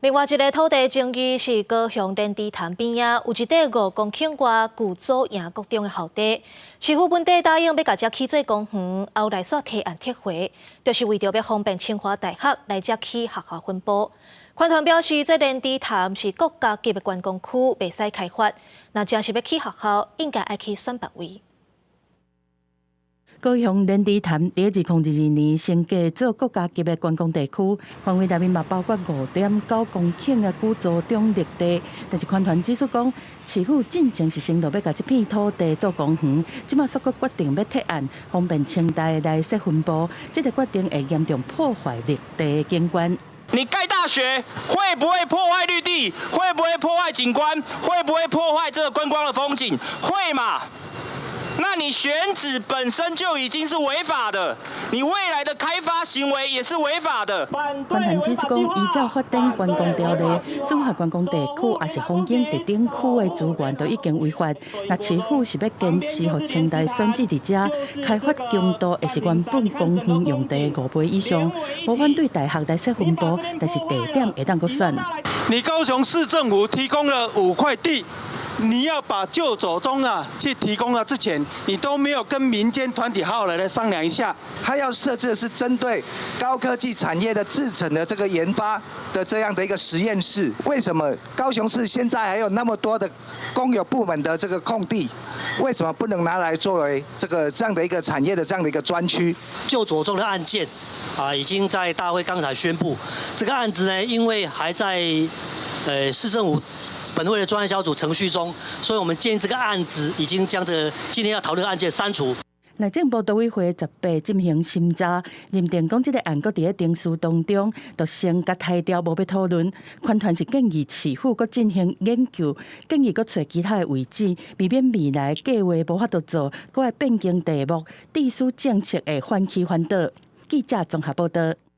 另外一个土地爭議是高雄蓮池潭邊仔，有一塊5公頃外舊左營國中的校地，市府本底答應欲共遮起做公園，後來煞提案撤回，就是為著欲方便清華大學來遮起學校分部。環團表示，這蓮池潭是國家級的觀光區，袂使開發。若真是欲起學校，應該愛去選別位。高雄蓮池潭佇2022年升格做國家級的觀光地區，範圍內面嘛包括5.9公頃的古左中綠地。但是環團指出講，市府進前是承諾欲共這片土地做公園，這馬煞閣決定欲撤案，方便清大來設分部，這個決定會嚴重破壞綠地景觀。你蓋大學會不會破壞綠地？會不會破壞景觀？會不會破壞這個觀光的風景？會嘛？那你選址本身就已經是違法的，你未來的開發行為也是違法的。環團指出講，依照發展觀光條例，綜合觀光地區抑是風景特定區的資源都已經違法。若市府是欲堅持予清大選址佇遮，開發強度會是原本公園用地5倍以上。無反對大學來設分部，但是地點會當閣選。你高雄市政府提供了5塊地。你要把舊左中啊去提供了之前，你都沒有跟民間團體好好來商量一下。他要設置的是針對高科技產業的製程的這個研發的這樣的一個實驗室。為什麼高雄市現在還有那麼多的公有部門的這個空地？為什麼不能拿來作為這樣的一個產業的這樣的一個專區？舊左中的案件啊，已經在大會剛才宣布，這個案子呢，因為還在市政府本會的專案小組程序中，所以我們建議這個案子已經將這個今天要討論的案件刪除。內政部都委會18進行審查，認定講這個案閣佇咧程序當中，就先共刣掉，無欲討論。環團是建議市府閣進行研究，建議閣揣其他的位置，避免未來計劃無法度做，閣愛變更題目，地區政策會反起反倒。記者綜合報道。